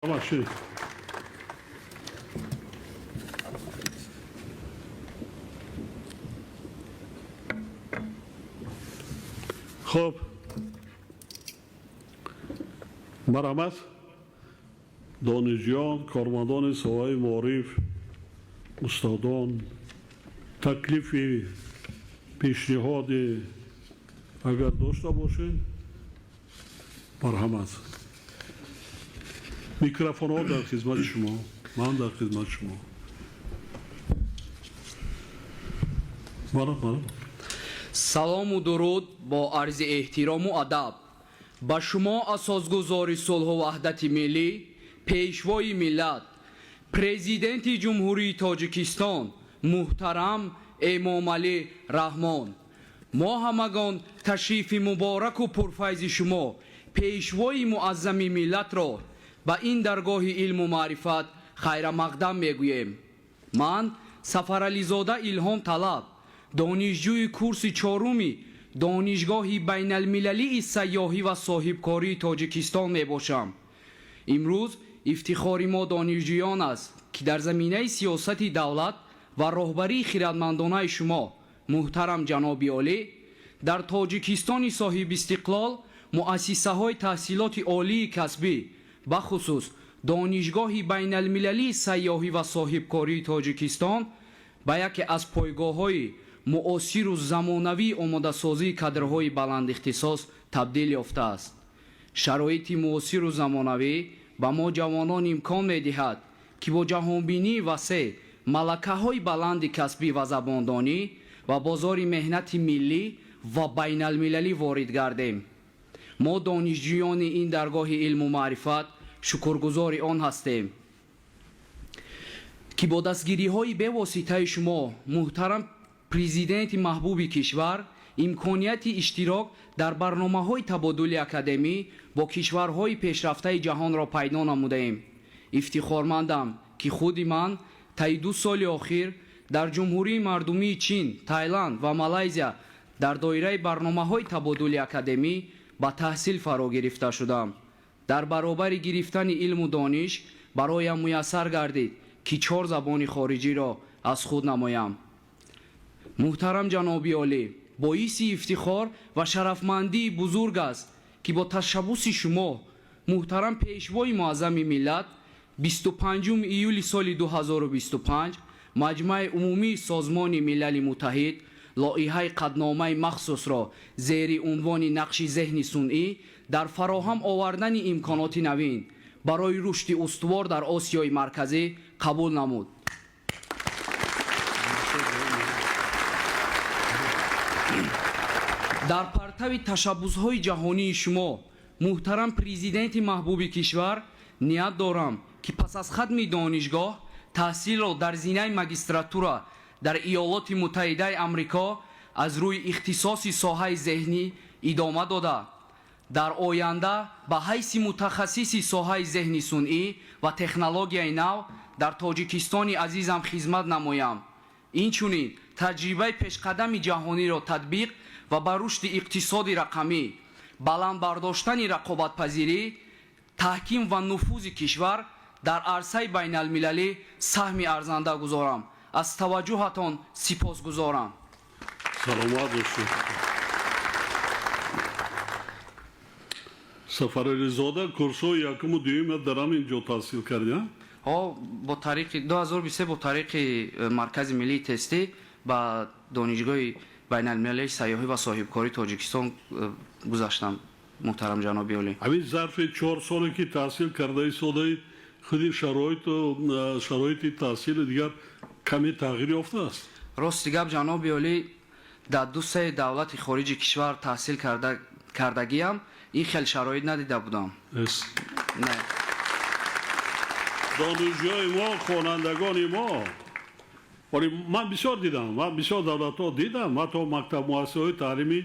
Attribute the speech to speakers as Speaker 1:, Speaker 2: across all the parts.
Speaker 1: Марҳамат. Хуб, марҳамат, донишҷӯён, кормандони соҳаи маориф, устодон, таклифи, пешниҳоде агар дошта бошед, марҳамат. Микрофонҳо дар хизмати шумо, ман дар хизмати шумо. Марҳамат.
Speaker 2: Салому дуруд бо арзи эҳтирому адаб ба шумо, асосгузори сулҳу ваҳдати миллӣ, пешвои миллат, Президенти Ҷумҳурии Тоҷикистон муҳтарам Эмомалӣ Раҳмон. Мо ҳамагон ташрифи мубораку пурфайзи шумо, пешвои муаззами миллатро, ба ин даргоҳи илму маърифат хайрамақдам мегӯем. Ман, Сафарализода Илҳом Талаб, донишҷӯи курси чоруми Донишгоҳи байналмилалии сайёҳӣ ва соҳибкории Тоҷикистон мебошам. Имрӯз ифтихори мо, донишҷӯён, аст, ки дар заминаи сиёсати давлат ва роҳбарии хиратмандонаи шумо, муҳтарам ҷаноби олӣ, дар Тоҷикистони соҳибистиқлол муассисаҳои таҳсилоти олии касбӣ, бахусус Донишгоҳи байналмилалии сайёҳӣ ва соҳибкории Тоҷикистон, ба яке аз пойгоҳҳои муосиру замонавии омодасозии кадрҳои баландихтисос табдил ёфтааст. Шароити муосиру замонавӣ ба мо, ҷавонон, имкон медиҳад, ки бо ҷаҳонбинии васеъ, малакаҳои баланди касбӣ ва забондонӣ ба бозори меҳнати миллӣ ва байналмилалӣ ворид гардем. Мо, донишҷӯёни ин даргоҳи илму маърифат, шукргузори он ҳастем, ки бо дастгириҳои бевоситаи шумо, муҳтарам Президенти маҳбуби кишвар, имконияти иштирок дар барномаҳои табодули академӣ бо кишварҳои пешрафтаи ҷаҳонро пайдо намудаем. Ифтихормандам, ки худи ман таи 2 соли охир дар Ҷумҳурии Мардумии Чин, Тайланд ва Малайзия дар доираи барномаҳои табодули академӣ ба таҳсил фаро гирифта шудам. Дар баробари гирифтани илму дониш бароям муяссар гардид, ки чор забони хориҷиро аз худ намоям. Муҳтарам ҷаноби олӣ, боиси ифтихор ва шарафмандии бузург аст, ки бо ташаббуси шумо, муҳтарам Пешвои муаззами миллат, 25 июли соли 2025 Маҷмаи умумии Созмони Милали Муттаҳид лоиҳаи қатъномаи махсусро зери унвони «Нақши зеҳни сунъӣ дар фароҳам овардани имконоти навин барои рушди устувор дар Осиёи Марказӣ» қабул намуд. Дар партави ташаббусҳои ҷаҳонии шумо, муҳтарам Президенти маҳбуби кишвар, ният дорам, ки пас аз хатми донишгоҳ таҳсилро дар зинаи магистратура дар Иёлоти Муттаҳидаи Амрико аз рӯи ихтисоси соҳаи зеҳнӣ идома дода, дар оянда ба ҳайси мутахассиси соҳаи зеҳни сунъӣ ва технологияи нав дар Тоҷикистони азизам хизмат намоям. Инчунин таҷрибаи пешқадами ҷаҳониро татбиқ ва ба рушди иқтисоди рақамӣ, баланд бардоштани рақобатпазирӣ, таҳким ва нуфузи кишвар дар арсаи байналмилалӣ саҳми арзанда гузорам. Аз таваҷҷӯҳатон сипосгузорам.
Speaker 1: Саломат бошед. Сафарализода, курсҳои якуму дуюм дар ҳамин ҷо таҳсил кардӣ?
Speaker 2: Ҳо, бо тариқи 2023, бо тариқи Маркази миллии тестӣ ба Донишгоҳи байналмилалии сайёҳӣ ва соҳибкории Тоҷикистон гузаштам, муҳтарам ҷаноби олӣ.
Speaker 1: Ҳамин зарфи 4 соле, ки таҳсил карда истодаи, худи шароиту шароити таҳсили дигар каме тағйир ёфтааст?
Speaker 2: Рости гап, ҷаноби олӣ, дар ду се давлати хориҷи кишвар таҳсил кардагиам, ин хел шароит надида будам. Не.
Speaker 1: Донишҷӯи мо, хонандагони мо, вале ман бисёр дидам, ман бисёр давлатҳо дидам, ҳатто мактаб, муассисаҳои таълими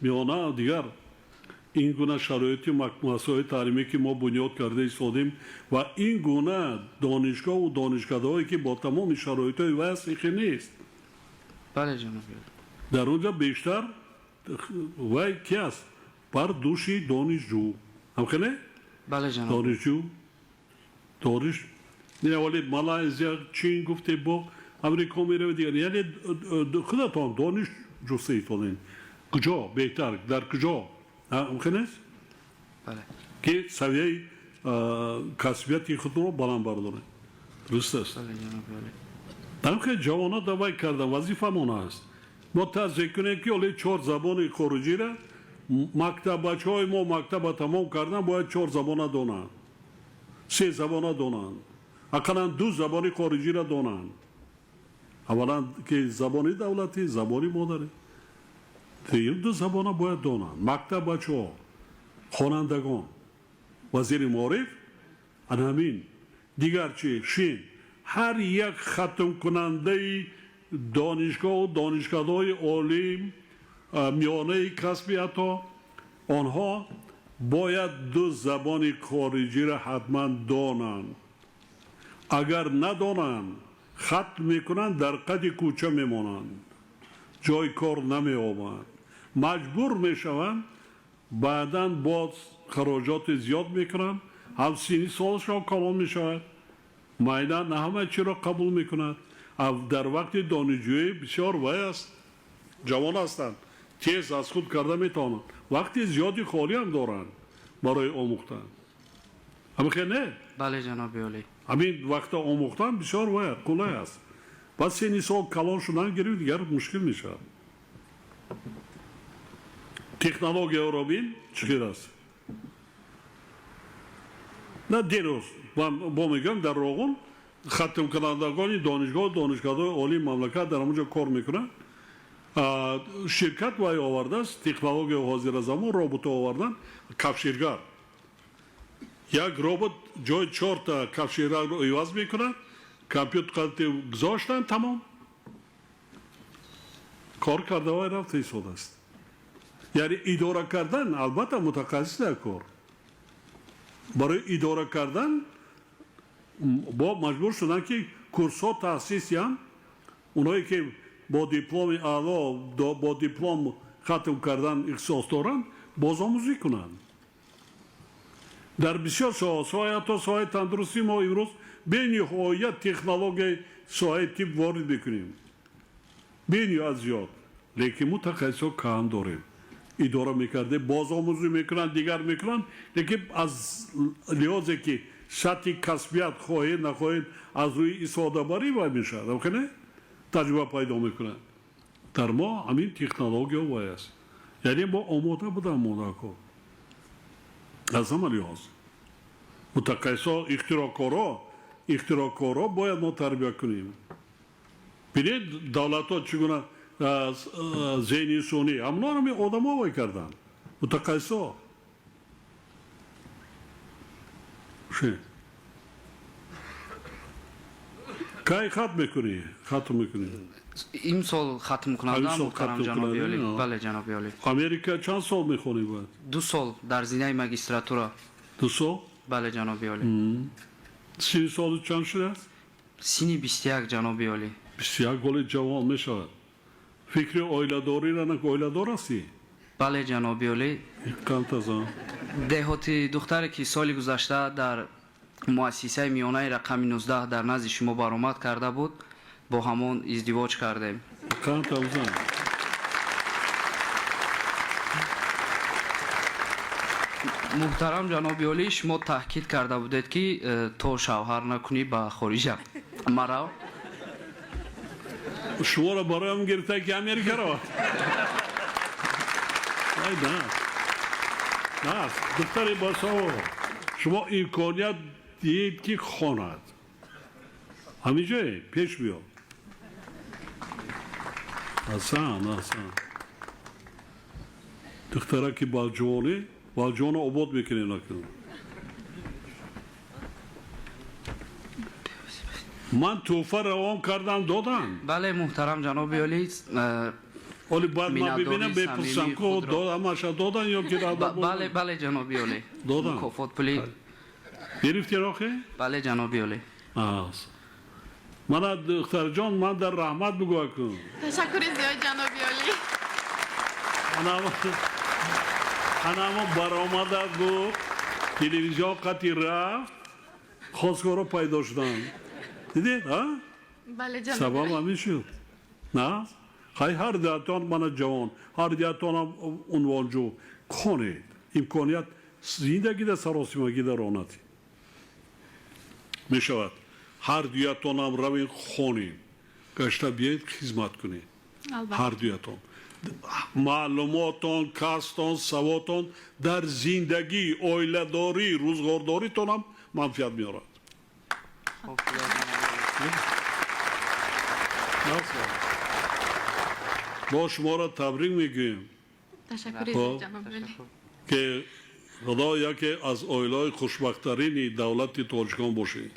Speaker 1: миёна, дигар ин гуна шароити муассисаҳои таълимӣ, ки мо бунёд карда истодем, ва ин гуна донишгоҳу донишкадаҳое, ки бо тамоми шароитҳои вай аст, ин хел нест.
Speaker 2: Бале, ҷаноби олӣ.
Speaker 1: Дар он ҷо бештар вай ки аст, бар дӯши донишҷӯ, ҳамхеле?
Speaker 2: Бале, ҷаноб.
Speaker 1: Донишҷӯ. Дониш не, вале Малайзия, Чин гуфте, бо Амрико меравад дигар. Яъне худатон дониш ҷуста истодем, куҷо беҳтар, дар куҷо мумкин аст, ки савияи касбияти худро баланд бардорем. Дуруст аст. Ҳамхел ҷавонот давай кардан вазифамон аст. Мо таъзия кунем, ки оле чор забони хориҷира мактаббачаҳои мо мактаба тамом кардан бояд чор забона донанд, се забона донанд, ақаллан ду забони хориҷиро донанд. Аввалан, ки забони давлатӣ, забони модарӣ, дуюм, ду забона бояд донанд мактаббачаҳо, хонандагон. Вазири маориф ана ҳамин. Дигар чи? Шин ҳар як хатмкунандаи донишгоҳу донишкадаҳои олӣ, миёнаи касби, ҳатто онҳо бояд ду забони хориҷиро ҳатман донанд. Агар надонанд, хатм мекунанд, дар қади кӯча мемонанд, ҷои кор намеёбанд, маҷбур мешаванд, баъдан боз хароҷоти зиёд мекунанд, ҳам синни солашон калон мешавад, майда на ҳама чиро қабул мекунад. Дар вақти донишҷӯӣ бисёр вай аст, ҷавон ҳастанд, тез аз худ карда метавонанд, вақти зиёди холиам доранд барои омӯхтан. Ҳамихел не?
Speaker 2: Бале, ҷаноби олӣ.
Speaker 1: Ҳамин вақта омӯхтан бисёр вай қулай аст. Баъд синни сол калон шудан гирифт, дигар мушкил мешавад. Технологияро бин, чӣ хел аст. На дирӯз бо мегӯям, дар Роғун хатмкунандагони донишгоҳ, донишкадаҳои олии мамлакат дар ҳамонҷо кор мекунанд. Ширкат вай овардааст технологияи ҳозира замон, робото овардан, кафширгар. Як робот ҷои чорта кафширгарро иваз мекунад, компютер қати гузоштан, тамом, кор карда вай рафта истодааст. Яъне идора кардан, албатта, мутахассис дар кор. Барои идора кардан бо маҷбур шуданд, ки курсҳо таъсис диҳанд. Оное ки бо дипломи аъло, бо диплом хатм кардан ихтисос доранд, бозомӯзӣ кунанд дар бисёр соҳа, соҳаи, ҳатто соҳаи тандурустӣ. Мо имрӯз бениҳоят технологияи соҳаи тиб ворид мекунем, бениҳоят зиёд, лекин мутахассисҳо кам дорем. Идора мекарде, бозомӯзӣ мекунанд, дигар мекунанд, лекин аз лиҳозе ки сатҳи касбият, хоҳед нахоҳед, аз рӯи истифодабарӣ вай мешавад, не, таҷриба пайдо мекунад. Дар мо ҳамин технология вай аст, яъне мо омода будам модако аз ҳама лиҳоз. Мутахассисҳо, ихтироъкоро бояд мо тарбия кунем. Бинед, давлатҳо чӣ гуна зеҳни сунъӣ, ҳамонҳоро ҳамин одамо вай карданд, мутахассисҳо. Ши кай хатм мекунӣ, хатм мекунӣ?
Speaker 2: Имсол хатм кунандам,
Speaker 1: Имсол
Speaker 2: муҳтарам
Speaker 1: хатм
Speaker 2: ҷаноби
Speaker 1: кунандӣ,
Speaker 2: олӣ.
Speaker 1: а?
Speaker 2: Бале, ҷаноби олӣ.
Speaker 1: Америка чанд сол мехонӣ бояд?
Speaker 2: 2 сол дар зинаи магистратура.
Speaker 1: 2 сол?
Speaker 2: Бале, ҷаноби олӣ.
Speaker 1: 30 солу чанд шудааст?
Speaker 2: Синни 21, ҷаноби олӣ.
Speaker 1: 21, голи ҷавон мешавад. Фикри оиладориро на, оиладор ҳастӣ?
Speaker 2: Бале, ҷаноби олӣ.
Speaker 1: Қантазан.
Speaker 2: Деҳоти духтаре, ки соли гузашта дар муассисаи миёнаи рақами 19 дар назди шумо баромад карда буд, бо ҳамон издивоҷ кардем.
Speaker 1: Қантазан.
Speaker 2: Муҳтарам ҷаноби олӣ, шумо таъкид карда будед, ки то шавҳар накунӣ, ба хориҷа марав.
Speaker 1: Шуморо бароям гирифта, ки Америка равад. Ай, на на, духтари босаво, шумо имконият диҳед, ки хонад, ҳамин ҷое пеш биё. Асан, асан, духтара ки балҷувонӣ, балҷувона обод мекунем, накунем. Ман тӯҳфа равон кардам, додам?
Speaker 2: Бале, муҳтарам ҷаноби олӣ.
Speaker 1: Оли баъд ман
Speaker 2: Миннатдории
Speaker 1: бибинам, бепурсам
Speaker 2: самимии
Speaker 1: ку
Speaker 2: худро.
Speaker 1: Ҳамаша додан ё ки
Speaker 2: Бале, бале, ҷаноби олӣ.
Speaker 1: Додам.
Speaker 2: Мукофот пули.
Speaker 1: Гирифти рохе?
Speaker 2: Бале, ҷаноби олӣ.
Speaker 1: Ас. Мана, духтарҷон, ман дар раҳмат бигӯ кун.
Speaker 3: Ташаккури зиёд, ҷаноби олӣ.
Speaker 1: Анамо баромада буд, телевизион қати рафт. Хостгоро пайдо шуданд. Дидед, а?
Speaker 3: Бале, ҷаноби
Speaker 1: Сабаб
Speaker 3: олӣ.
Speaker 1: Ҳамин шуд. На? Хай, ҳар дуятон мана ҷавон, ҳар дуятонам унвонҷӯ. Хонед. Имконият зиндагида саросимагида ронад. Мешавад. Ҳар дуятонам равен, хонед. Гашта биёед, хизмат кунед.
Speaker 3: Албатта.
Speaker 1: Ҳар дуятон. Маълумотон, касбтон, саводтон дар зиндагӣ, оиладорӣ, рӯзғордоритонам манфиат меорад.
Speaker 2: Хуб шуда, ҷаноби олӣ.
Speaker 1: Мо шуморо табрик мегӯем,
Speaker 3: Ташаккури
Speaker 1: Хоб.
Speaker 3: зиёд, ҷаноби олӣ.
Speaker 1: Ки худо яке аз оилаҳои хушбахттарини давлати тоҷикон бошед.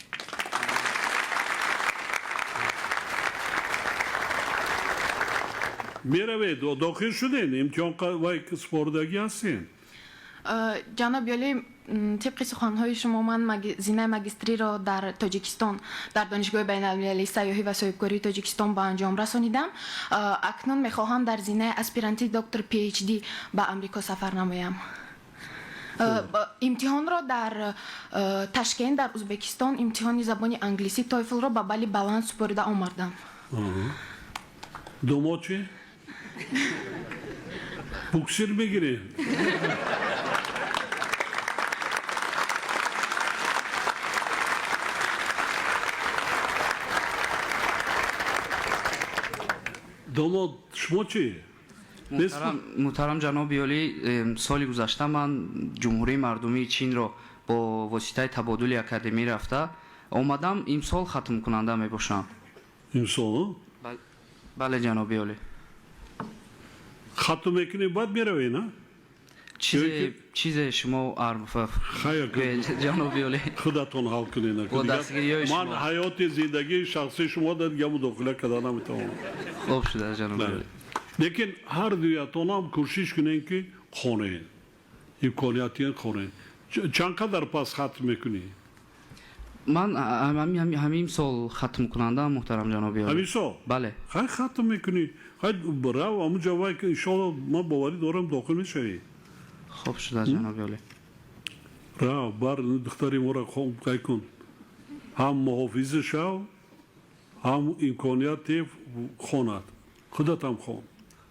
Speaker 1: Меравед, дохил шудед, имтиҳон вай супоридагӣ ҳастед?
Speaker 3: Ҷаноби олӣ, тибқи суханҳои шумо ман зинаи магистриро дар Тоҷикистон, дар Донишгоҳи байналмилалии сайёҳӣ ва соҳибкории Тоҷикистон ба анҷом расонидам. Акнун мехоҳам дар зинаи аспиранти доктор PhD ба Амрико сафар намоям. Имтиҳонро дар Ташкент, дар Узбекистон, имтиҳони забони англисӣ TOEFL-ро ба балли баланд супорида омардам.
Speaker 1: Домод чӣ? Буксир мегиред? Домод, шумо чӣ?
Speaker 2: Муҳтарам ҷаноби олӣ, соли гузашта ман Ҷумҳурии Мардумии Чинро бо воситаи табодули академӣ рафта омадам. Имсол хатмкунанда мебошам.
Speaker 1: Имсол?
Speaker 2: Бале, ҷаноби олӣ.
Speaker 1: Хатм мекунӣ, баъд меравӣ, на?
Speaker 2: Чизе шумо
Speaker 1: Хайр.
Speaker 2: ҷаноби олӣ.
Speaker 1: Худатон ҳал кунед.
Speaker 2: Бо дастгириҳои
Speaker 1: Ман
Speaker 2: шумо.
Speaker 1: ҳаёти зиндагии шахсии шумо дар дига мудохила карда наметавонам.
Speaker 2: Хуб шуда, ҷаноби олӣ.
Speaker 1: Лекин ҳар дуятонам кӯшиш кунед, ки хонед. Имкониятиен, хонед. Чанд қадар пас хатм мекунӣ?
Speaker 2: Ман ҳамин сол хатмкунандаам, муҳтарам ҷаноби олӣ.
Speaker 1: Ҳамин сол?
Speaker 2: Бале.
Speaker 1: Хай, хатм мекунӣ, хай, рав ҳамунҷа, вай, иншолло, ман боварӣ дорам, дохил мешавӣ.
Speaker 2: Хуб шуда, ҷаноби олӣ.
Speaker 1: Рав, бар духтари моро қай кун, ҳам муҳофизи шав, ҳам имконияти хонад, худатам хон.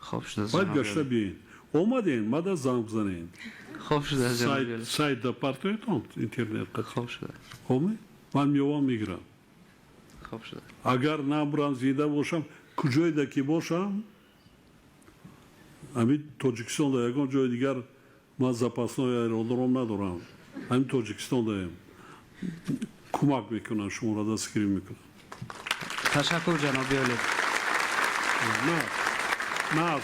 Speaker 2: Хуб шуда,
Speaker 1: Баъд
Speaker 2: ҷаноби
Speaker 1: гашта
Speaker 2: олӣ.
Speaker 1: биёед, омаден, мада занг бизанед.
Speaker 2: Хуб шуда, ҷаноби олӣ.
Speaker 1: Сайт да партоетон, интернет.
Speaker 2: Хуб шуда.
Speaker 1: Хуб, ман меовам, мегирам.
Speaker 2: Хуб шуда.
Speaker 1: Агар набурам, зинда бошам, куҷоеда ки бошам, ҳамин Тоҷикистон да, ягон ҷои дигар ман запасной аэродром надорам, ҳамин Тоҷикистон даем, кӯмак мекунам, шуморо дастгирӣ мекунам.
Speaker 2: Ташаккур, ҷаноби олӣ.
Speaker 1: На, на,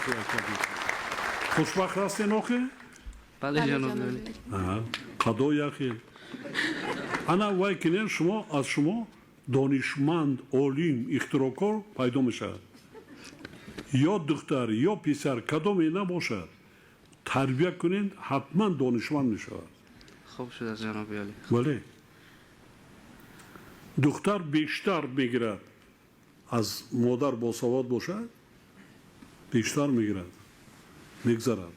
Speaker 1: хушбахт ҳастен охе?
Speaker 2: Бале, ҷаноби олӣ.
Speaker 1: Қадо яхе ана вай кинен, шумо, аз шумо донишманд, олим, ихтирокор пайдо мешавад. Ё духтар, ё писар, кадоме набошад, тарбия кунед, ҳатман донишманд мешавад.
Speaker 2: Хуб шуда, ҷаноби олӣ.
Speaker 1: Бале, духтар бештар мегирад аз модар, босавод бошад, бештар мегирад, мегзарад.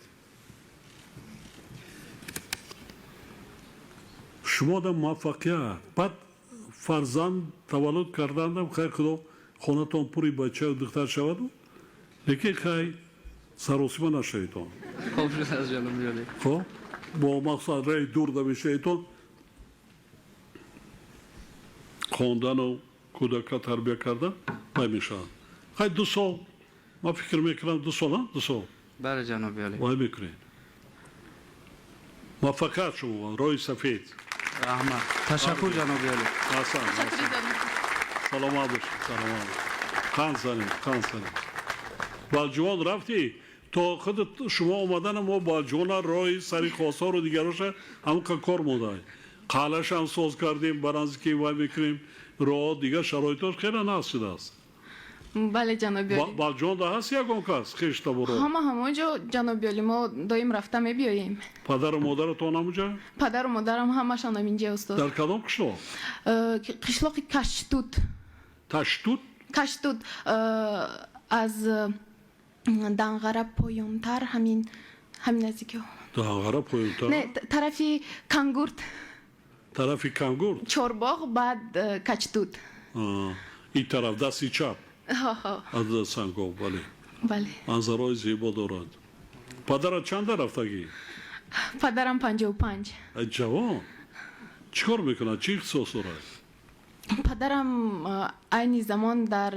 Speaker 1: Шумо да муваффақият. Баъд фарзанд таваллуд кардандам, хайр, худо хонатон пури бача духтар шаваду, лекин хай, саросима нашаведон.
Speaker 2: Хуб шуда, ҷаноби олӣ.
Speaker 1: Хоб, бо мақсад раи дур намешаведон. Хондану кӯдака тарбия кардан вай мешавад. Хай, 2 сол, ман фикр мекунам, 2 сол, 2 сол.
Speaker 2: Бале, ҷаноби олӣ.
Speaker 1: Вай мекунед. Муваффақият шумо, роҳи сафед.
Speaker 2: Раҳмат, ташаккур, ҷаноби олӣ.
Speaker 1: Асан. Саломат бошед, саломат. Қанд занед, қанд занед. Балҷувон рафтӣ, то худ шумо омадана мо Балҷувона роҳи сари Хосору дигароша ҳамқа кор монда, қалашам соз кардем, ба наздики вай мекунем роҳ, дигар шароитош хеле нағз шудааст.
Speaker 3: Бале, ҷаноби олӣ.
Speaker 1: Балҷувонда ҳаст ягон кас, хештаборо?
Speaker 3: Ҳама ҳамон ҷо, ҷаноби олӣ, мо доим рафта мебиёем.
Speaker 1: Падару модаратон ҳамуҷа?
Speaker 3: Падару модарам ҳамашон ҳаминҷа, устод.
Speaker 1: Дар кадом қишлоқ?
Speaker 3: Қишлоқи Каштут.
Speaker 1: Таштут?
Speaker 3: Каштут, аз Данғара поёнтар, ҳамин наздикиҳо.
Speaker 1: Данғара поёнтар?
Speaker 3: Не, тарафи Кангурт.
Speaker 1: Тарафи Кангурд?
Speaker 3: Чорбоғ, баъд Качтуд.
Speaker 1: Ин тараф дасти чап аз Сангоб, бале.
Speaker 3: Бале.
Speaker 1: Манзараҳои зебо дорад. Падарат чанда рафтагӣ?
Speaker 3: Падарам 55.
Speaker 1: Ҷавон. Чӣ кор мекунад? Чӣ ихтисос дорад?
Speaker 3: Падарам айни замон дар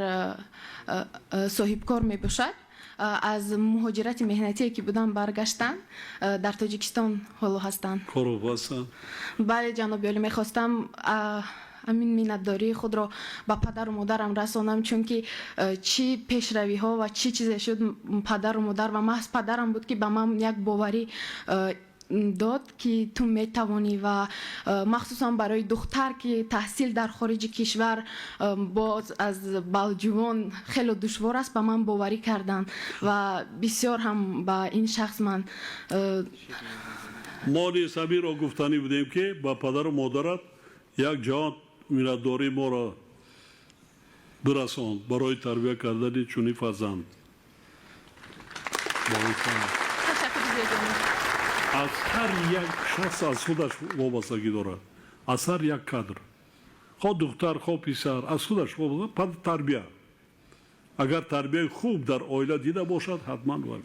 Speaker 3: соҳибкор мебошад. Аз муҳоҷирати меҳнатие ки будам баргаштанд, дар Тоҷикистон ҳоло ҳастанд.
Speaker 1: Кору ҳастанд?
Speaker 3: Бале, ҷаноби олӣ, мехостам ҳамин миннатдории худро ба падару модарам расонам, чунки чӣ пешравиҳо ва чӣ чизе шуд, падару модар ва маҳз падарам буд, ки ба ман як боварӣ дод, ки ту метавонӣ, ва махсусан барои духтар, ки таҳсил дар хориҷи кишвар боз аз Балҷувон хеле душвор аст, ба ман боварӣ карданд ва бисёр ҳам ба ин шахс ман
Speaker 1: Мо низ ҳаминро гуфтанӣ будем, ки ба падару модарат як ҷаҳон миннатдории моро бирасон барои тарбия кардани чунин фарзанд.
Speaker 3: Ташаккур зиёд.
Speaker 1: Аз ҳар як шахс аз худаш вобастагӣ дорад, аз ҳар як кадр, хо духтар, хо писар, аз худаш вобаста. Тарбия, агар тарбияи хуб дар оила дида бошад, ҳатман ва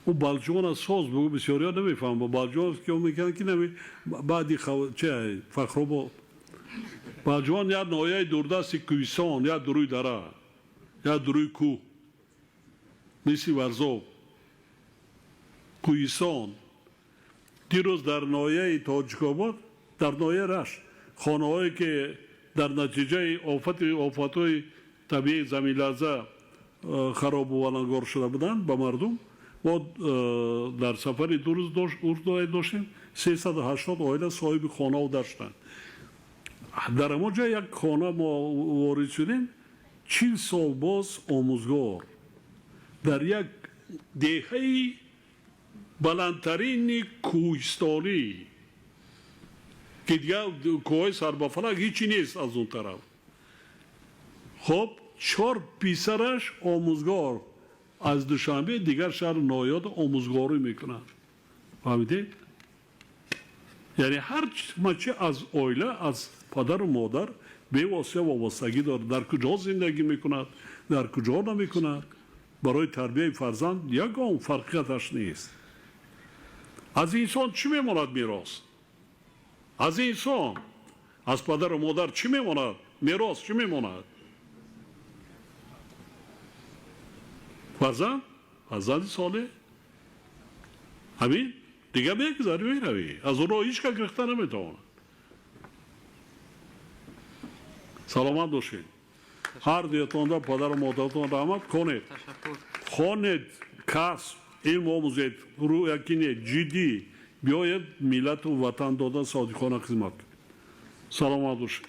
Speaker 1: ӯ Балҷувона соз бугӯ, бисёриҳо намефаҳмам. Балҷувон ки мекунанд, ки нами баъди че Фахробод. Балҷувон як ноҳияи дурдасти кӯҳистон, як дуруи дара, як дуруи кӯҳ, мисли Варзоб, кӯҳистон. Дирӯз дар ноҳияи Тоҷикобод, дар ноҳияи Рашт, хонаҳое ки дар натиҷаи офатҳои табиии заминларза харобу валангор шуда буданд, ба мардум мо дар сафари 2 рӯз доштем, 380 оила соҳиби хонаву дар шуданд. Дар ҳамон ҷо як хона мо ворид шудем, 40 сол боз омӯзгор дар як деҳаи баландтарини кӯҳистонӣ, ки дигар кӯҳҳои сарбафалак ҳичи нест аз он тараф. Хоб, чор писараш омӯзгор, аз Душанбе, дигар шаҳру ноҳиёт омӯзгорӣ мекунанд. Фаҳмидед? Яъне ҳар чи аз оила, аз падару модар бевосита вобастагӣ дорад. Дар куҷо зиндагӣ мекунад, дар куҷо намекунад, барои тарбияи фарзанд ягон фарқияташ нест. Аз инсон чӣ мемонад мерос? Аз инсон, аз падару модар чӣ мемонад мерос? Чӣ мемонад? Фарзанд, фарзанди солеҳ. Ҳамин дигар мегузари, меравӣ, аз он роҳ ҳеҷ кас гирифта наметавонад. Саломат бошед. Ҳар дуятонда падару модаратон раҳмат. Хонед, хонед, касб, илм омӯзед, рӯякине ҷиддӣ биёед, миллату ватан дода содиқона хизмат кунед. Саломат бошед.